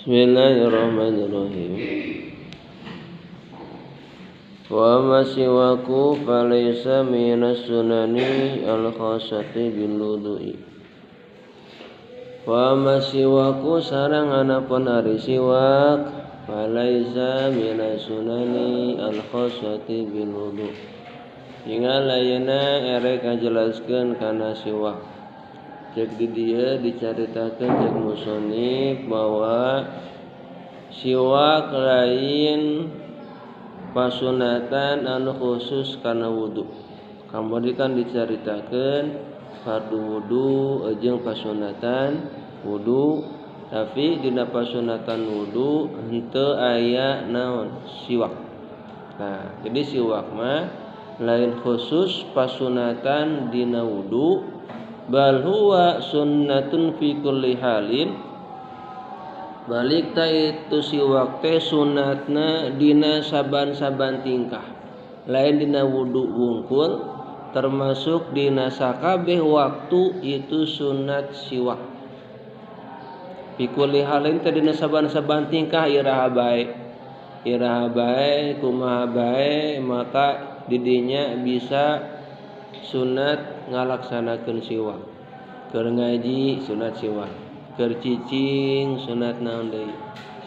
Bismillahirrahmanirrahim. Wa ma siwaku falaysa minas sunani al-khasati bil wudu'i. Wa ma siwaku sareng anapun ari siwak falaysa minas sunani al-khasati bil wudu'. Hingga layeuna erek ngajelaskeun kana siwak. Cek di dieu dicaritakeun cek musonif bahwa siwak lain pasunatan anu khusus kana wudu. Kamari kan dicaritakeun fardu wudu jeung pasunatan wudu, tapi dina pasunatan wudu henteu aya naon siwak. Nah, jadi siwak mah lain khusus pasunatan dina wudu, bal huwa sunnatun fi kulli halin. Balik ta itu siwak teh sunatna dina saban-saban tingkah, lain dina wudu wungkul, termasuk dina sakabeh waktu itu sunat siwak. Fi kulli halin teh dina saban-saban tingkah iraha bae, iraha bae kumaha bae, maka didinya bisa sunat ngalaksanakeun siwak. Keur ngaji sunat siwak, keur cicing sunat naon deui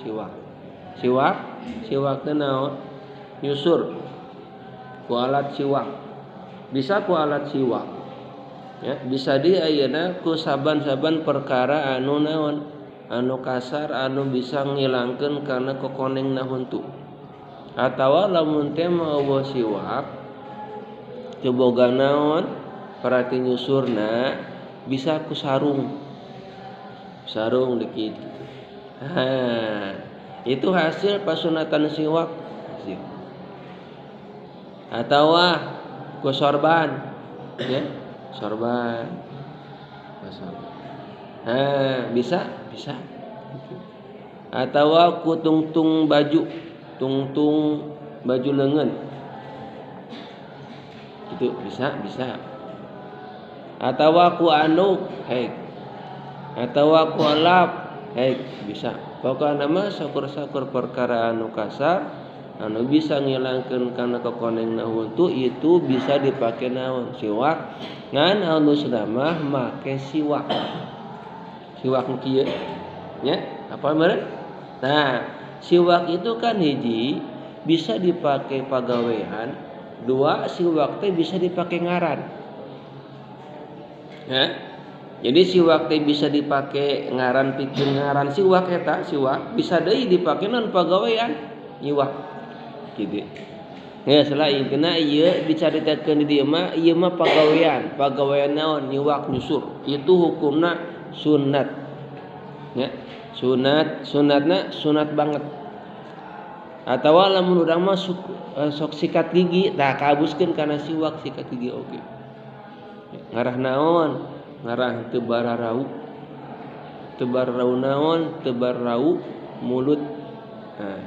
siwak. Siwak, siwak teh naon? Nyusur ku alat siwak. Bisa ku alat siwak. Ya, bisa di ayeuna ku saban-saban perkara anu naon? Anu kasar anu bisa ngilangkeun kana kokonengna huntu. Atawa lamun teh mawa siwak teu boga naon perati nyusurna bisa ku sarung. Sarung dikit gitu. Nah, itu hasil pasunatan siwak. Atau ku sorban, ya, sorban. Nah, bisa, bisa. Atau ku tungtung baju, tungtung baju lengan. Itu bisa, bisa. Atau ku anduk, hei. Atau ku alap, hei, bisa. Pokokna mah sakur-sakur perkara anu kasar anu bisa ngilangkeun kana kokonengna huntu itu bisa dipake naon siwak. Ngan alusna mah make siwak. Siwak nu kieu nya, apa meureun? Nah, siwak itu kan hiji bisa dipakai pagawean, dua siwak teh bisa dipakai ngaran. Ya. Jadi siwak teh bisa dipakai ngaran pikeun ngaran siwak eta siwak bisa deui dipake non pagawean nyiwak gitu. Ya selain intina ieu dicaritakeun di dieu mah ieu mah pagawean, pagawean naon nyiwak nyusur. Itu hukumna sunat. Ya, sunat, sunatna sunat banget. Atawa lamun urang mah sok sikat gigi, tah kabuskeun kana siwak sikat gigi oge. Ngarah naon? Ngarah teu bararau. Teu bararau naon? Teu bararau mulut. Nah,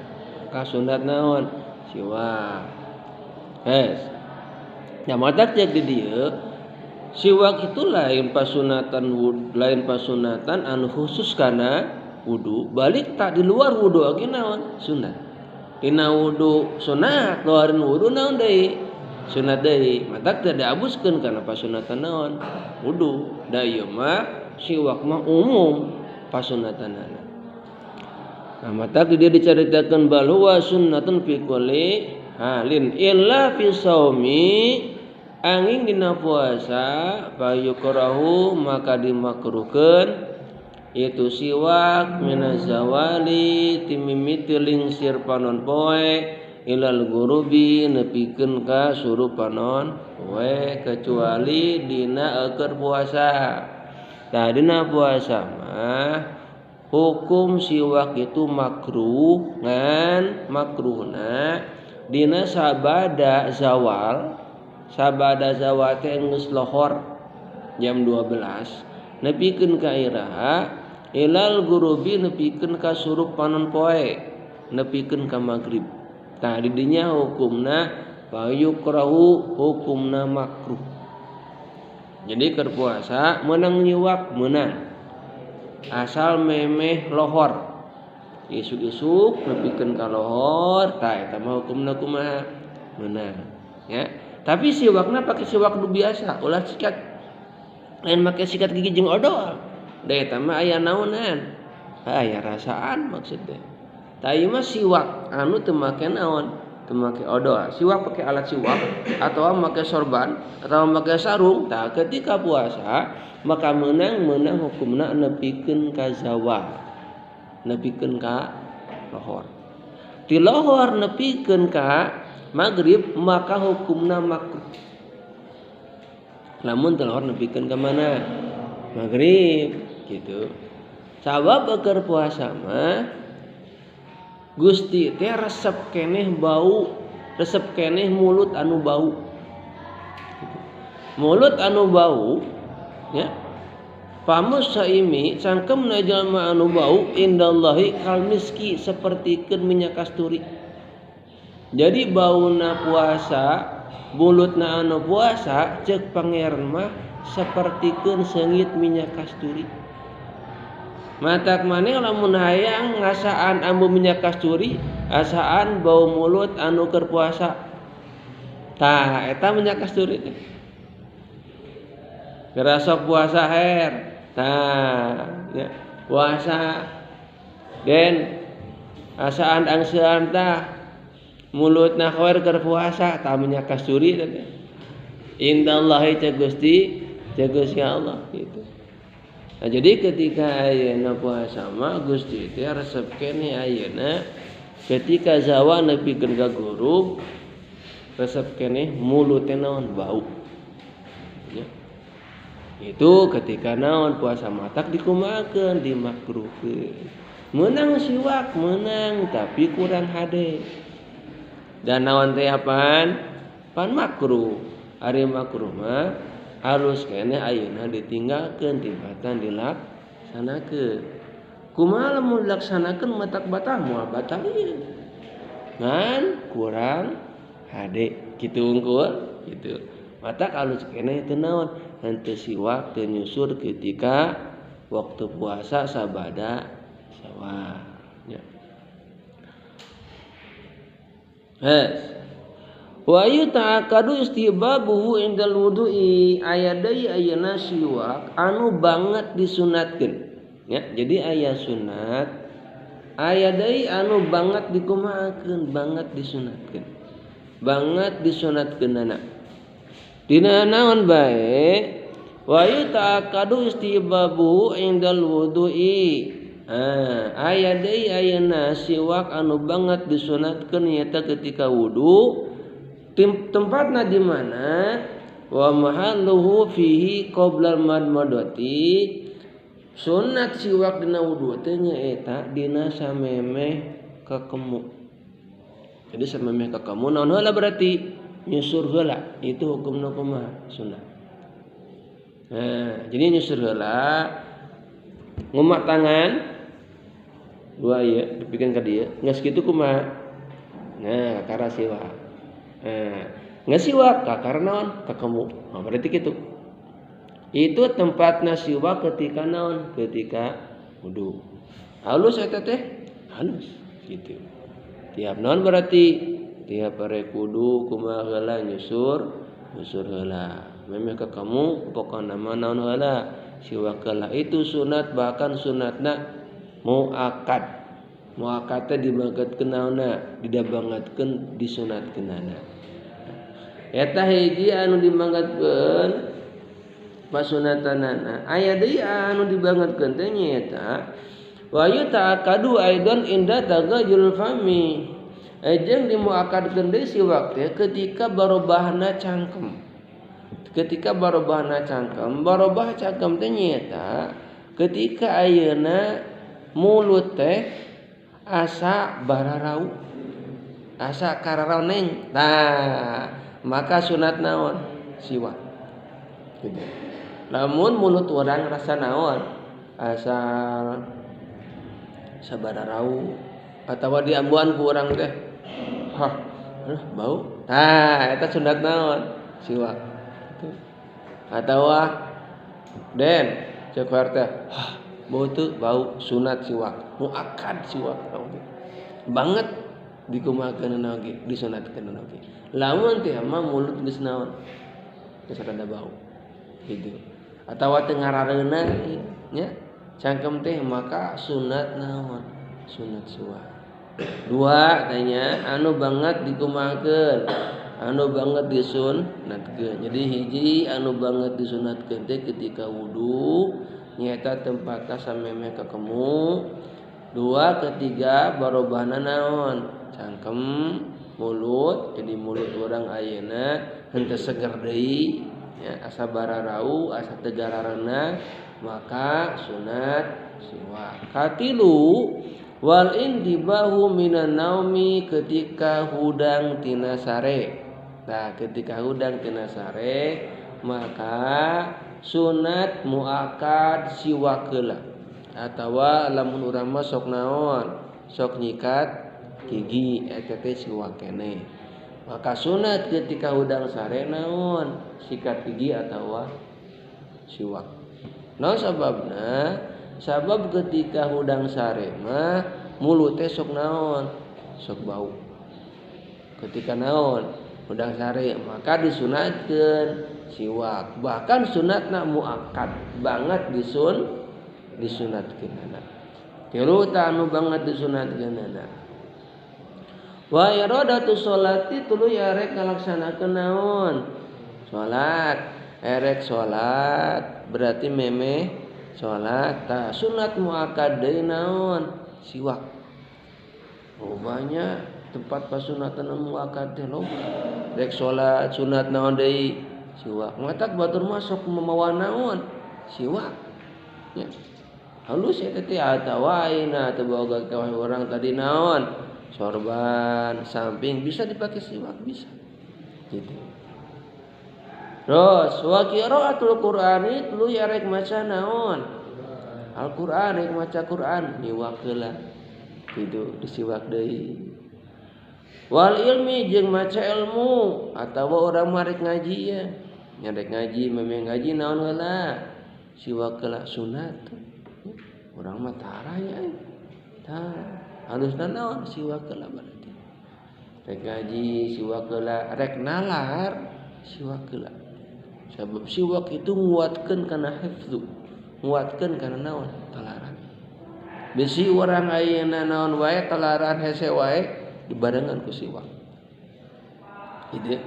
kasunat naon? Siwak. Yes. Nah, matak cek di dieu siwak itu lain pasunatan lain pasunatan anu khusus kana wudu, balik tak di luar wudu oge naon? Sunat. Dina wudu sunat, luarin wudu naon deui? Sunat deui. Matak teu diabuskeun kana pasunatan naon? Wudu. Da ieu mah siwak mah umum pasunatanana. Nah, matak di dieu dicaritakeun bal huwa sunnatun fi kulli halin illa fi saumi angin dina puasa fayukrahu maka dimakruhkeun itu siwak minaz zawali timimiti lingsir panon poe ilal gurubi nepikeun ka suruh panon poe kecuali dina eukeun puasa. Tah dina puasa mah hukum siwak itu makruh ngan makruhna dina sabada zawal, sabada zawal teh geus lohor jam 12 nepikeun ka iraha ilal gurubi nepikeun ka surup panon poe nepikeun ka magrib. Tah di dinya hukumna fayukrahu hukumna makruh. Jadi keur puasa meunang nyiwak meunang asal memeh lohor isuk-isuk nepikeun ka lohor tah eta mah hukumna kumaha meunang ya. Tapi siwakna pake siwak nu biasa ulah sikat lain make sikat gigi jeung odol da eta mah aya naonan aya rasaan maksudnya. Tah ieu mah siwak anu teu make naon teu make odol, siwak pake alat siwak atau make sorban atau make sarung. Tah ketika puasa maka meunang hukumna nepikeun ka zawal nepikeun ka lohor, ti lohor nepikeun ka magrib maka hukumna makruh. Lamun teu lohor nepikeun ka mana magrib gitu. Sabab keur puasa mah Gusti teh resep keneh bau, resep keneh mulut anu bau. Mulut anu bau ya. Famus saimi cangkemna jalma anu bau indallahi kal miski sapertikeun minyak kasturi. Jadi bauna puasa, mulutna anu puasa ceuk pangeran mah sapertikeun seungit minyak kasturi. Matak maneh lamun hayang ngasaan ambu minyak kasturi, asaan bau mulut anu keur puasa. Tah eta minyak kasturi teh. Gerasok puasa her. Tah ya, puasa den asaan angsean tah mulutna khoer keur puasa tah minyak kasturi teh. Indallahi ca Gusti, ca Gusti Allah gitu. Nah, jadi ketika ayeuna puasa mah Gusti teh resep keneh ayeuna ketika zawa nepikeun ka gurub resep keneh mulutna naon bau. Ya. Itu ketika naon puasa matak dikumahakeun dimakruhkeun. Meunang siwak meunang tapi kurang hade. Dan naon teh apaan? Pan makruh. Ari makruh mah halus keneh ayeuna ditinggalkeun tibatan dilaksanakeun. Kumaha lamun dilaksanakeun matak batal moal batal ieu. Ngan kurang hade kitu unggul gitu. Matak halus keneh teu naon henteu siwak teu nyusur ketika waktu puasa sabada sawah ya. Hes. Wa yuta'akadu istibabuhu indal wudu'i aya deui ayeuna siwak anu banget disunatkeun ya. Jadi aya sunat Aya deui anu banget dikumahakeun, banget disunatkeun. Banget disunatkeunana. Dina naon bae? Wa yuta'akkadu istibabu indal wudu'i. Aya deui ayeuna siwak anu banget disunatkeun nyaeta ketika wudu. Tempatna di mana? Wa mahalluhu fihi qabla al-madmadati. Sunat siwak dina wudu teh nyaeta dina samemeh kakemu. Jadi samemeh kakemu naon heula berarti nyusur heula, itu hukumna kumaha? Sunat. Nah, jadi nyusur heula ngumak tangan dua ieu dipikeun ka dieu, geus kitu kumaha? Nah, kakara siwak. Nah, geus siwak kakara naon? Kakemu. Nah, berarti kitu. Itu tempatna siwak ketika naon? Ketika wudu. Halus eta teh? Halus gitu. Tiap naon berarti? Tiap rek wudu kumaha heula nyusur, nyusur heula. Memeh ka kamu pokona mah naon heula? Siwak heula. Itu sunat, bahkan sunatna muakkad. Muakkad teh dibangetkeun naonna? Didabangetkeun disunatkeunana. Eta hiji anu dibangetkeun pasunatanana. Aya deui anu dibangetkeun teh nyaeta wa yuta'akkadu aidan inda tagayyul fami. Jeung dimuakkadkeun deui siwak teh ketika barobahna cangkem. Ketika barobahna cangkem, barobah cangkem teh nyaeta ketika ayeuna mulut teh asa bararau, asa kararoneng. Nah, maka sunat naon? Siwak. Gitu. Lamun mulut orang rasa naon? Asal sabararau atawa diambuan ku urang teh. Hah, bau. Tah, eta sunat naon? Siwak. Gitu. Atawa den cek teh, hah, bau teu bau, sunat siwak. Muakkad siwak banget dikumahakeun oge, disunatkeun oge. Lamun teh mah mulut geus naon? Geus rada bau. Gitu. Atawa teu ngarareuna nya cangkem teh maka sunat naon? Sunat siwak. Dua tanya anu banget dikumahakeun, anu banget disunatkeun. Jadi hiji anu banget disunatkeun teh ketika wudu nyaeta tempatna samemeh kakemu. Dua ketiga barobahna naon? Cangkem mulut. Jadi mulut orang ayeuna henteu seger deui ya, asa bararau, asa tegararana, maka sunat siwak. Katilu wal intibahu minan naumi ketika hudang tina sare. Nah, ketika hudang tina sare maka sunat muakkad siwak heula. Atawa lamun urang mah sok naon? Sok nyikat gigi eta teh siwak keneh. Maka sunat ketika hudang sare naon? Sikat gigi atawa siwak. Naon sababna? Sabab ketika hudang sare mah mulut teh sok naon? Sok bau. Ketika naon? Hudang sare maka disunatkeun siwak. Bahkan sunatna muakkad banget disunatkeunana. Tilu ta anu banget disunatkeunana. Wa iradatu sholati tuluy arek ngalaksanakeun naon? Salat. Erek salat berarti memeh salat. Tah sunat muakkad deui naon? Siwak. Oh, banyak tempat pasunatan muakkad teh loba. Rek salat sunat naon deui? Siwak. Matak batur mah sok mamawa naon? Siwak. Ya. Halus eta teh atawa ayeuna teu boga ka orang tadi naon? Sorban samping bisa dipakai siwak bisa. Gitu. Terus wa qiraatul Qur'ani tuluy arek maca naon? Al-Qur'an, rek maca Qur'an miwak heula. Gitu disiwak deui. Wal ilmi jeung maca ilmu atawa urang mah rek ngaji ya. Nya rek ngaji memeh ngaji naon heula? Siwak heula sunat. Urang mah tara nya. Tah, halusna naon siwak heula berarti. Rek ngaji siwak heula, rek nalar siwak heula. Sabab siwak itu nguatkeun kana hifdzu, nguatkeun kana naon? Talaran. Bisi urang ayeuna naon wae talaran hese wae dibarengan ku siwak. Gitu.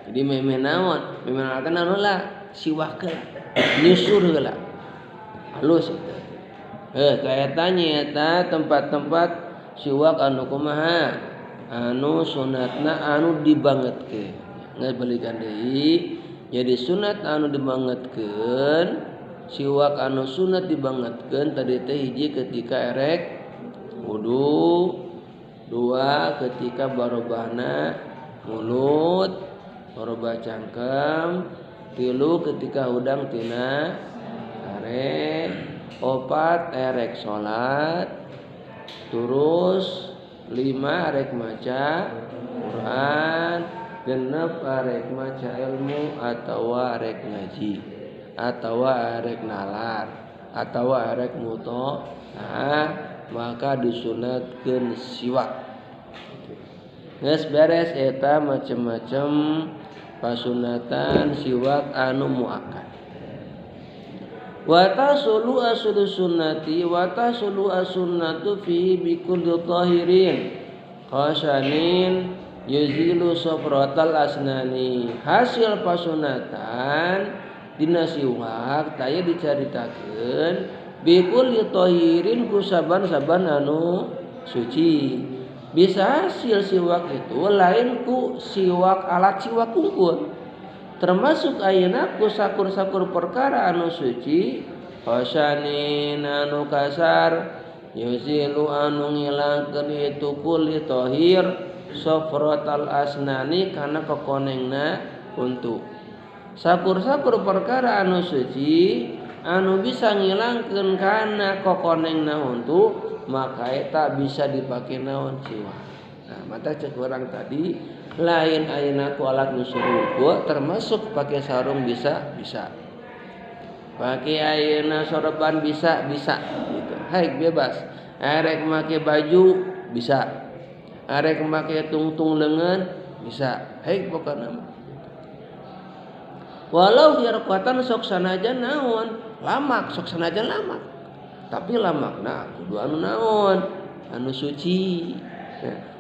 Jadi memeh naon, memeh naon naon lah siwak heula. Nyusur heula. Halus itu. Kaitannya eta tempat-tempat siwak anu kumaha? Anu sunatna anu dibangetkeun. Geus balikan deui. Jadi sunat anu dibangetkeun, siwak anu sunat dibangetkeun tadi teh hiji ketika erek wudu, dua ketika barobahna mulut, barobah cangkem, tilu ketika hudang tina sare, opat erek salat, terus lima erek maca Quran, genep arek maca ilmu atawa arek ngaji atawa arek nalar atawa arek muto. Nah, maka disunatkeun siwak. Geus beres eta macem-macem pasunatan siwak anu muakkad. Wa tasulu aslu sunnati wa tasulu as-sunnatu fi bikulli tahirin khasanin yuzilu sofrotal asnani. Hasil pasunatan dina siwak taya dicaritakeun bikulli tahirin ku saban-saban anu suci. Bisa hasil siwak itu lain ku siwak alat siwak kungkul, termasuk ayeuna ku sakur-sakur perkara anu suci khasanin anu kasar yuzilu anu ngilangkeun itu kulli tahir sofrotal asnani karena kekonengna untuk sakur-sakur perkara anu suci anu bisa ngilangkeun kana kokonengna untuk maka eta bisa dipake naon siwak. Nah, mata cek orang tadi lain ayeuna ku alat nyusur wungkul termasuk pakai sarung bisa bisa, pakai ayeuna sorban bisa bisa gitu. Haik bebas. Arek make baju bisa, arek make tungtung lengan bisa, haik pokokna mah. Walau hirqatan sok sanajan naon, lamak sok sanajan lamak. Tapi lamakna kudu anu naon, anu suci.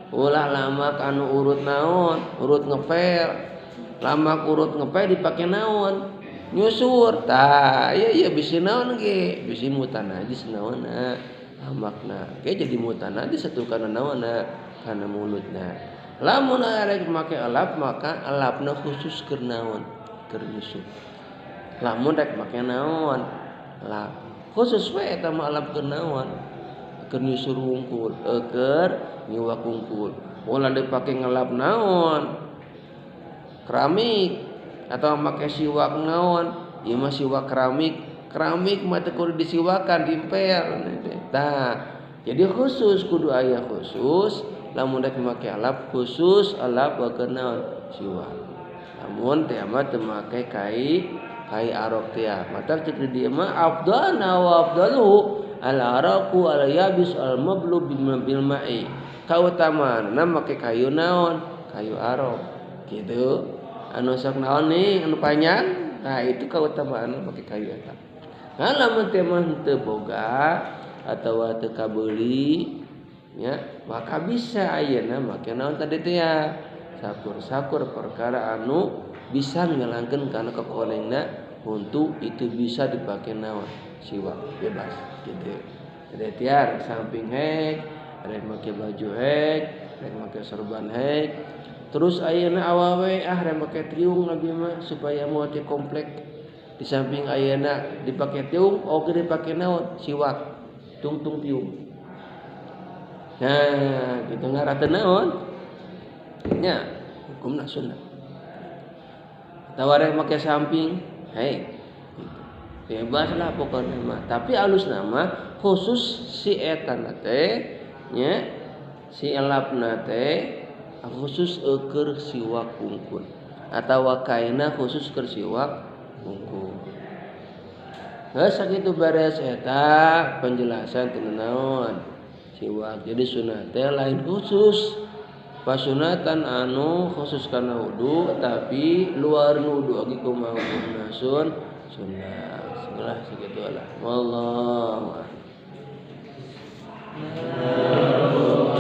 Ulah lamak anu urut naon, urut ngepel. Lamak urut ngepel dipake naon? Nyusur. Tah, ieu ieu bisi naon ge? Bisi mutanajis naonna lamakna. Ge jadi mutanajis satu kana naonna? Kana mulutna. Lamun arek make elap maka elapna khusus keur naon? Keur nyusur. Lamun rek make naon? Elap. Khusus we eta mah elap keur naon? Keur nyusur wungkul, keur nyiwak wungkul. Ulah dipake ngelap naon? Keramik atau make siwak naon? Ieu mah siwak keramik. Keramik mah teu kudu disiwakan, diempel. Tah, jadi khusus kudu aya khusus lamun rek make alap khusus alap keur naon? Siwak. Lamun teh mah teu make kai kai arok teh. Mata cek di dieu mah afdalna wa afdalu al araqu al yabis al mablu bil ma'i. Kautamaanna make kayu naon? Kayu arok. Gitu. Anu sok naon nih anu panjang? Nah, itu kautamaan make kayu eta. Nah, lamun teh mah teu boga atawa teu kabeuli nya, maka bisa ayeuna make naon tadi teh ya? Sakur-sakur perkara anu bisa ngilangkeun kana kekonengna untuk itu bisa dipake naon? Siwak bebas gitu. Jadi tiar samping hek, rek make baju hek, rek make sorban hek. Terus ayeuna awawe ah rek make tiung abdi mah supaya moal teu komplek. Di samping ayeuna dipake tiung oge dipake naon? Siwak. Tungtung tiung. Nah, gitu ngarah teu naon? Nya, hukumna sunnah. Atawa rek make samping, hei. Gitu. Bebas lah pokokna mah. Tapi alusna mah khusus si eta na teh nya, si elapna teh khusus keur siwak wungkul atawa kaina khusus keur siwak wungkul. Geus sakitu beres eta penjelasan teu naon siwak. Jadi sunah teh lain khusus pasunatan anu khusus kana wudu, tapi luar wudu oge kumaha hukumna sunnah. Segala sakitu lah. Wallahu a'lam. Na'udzu.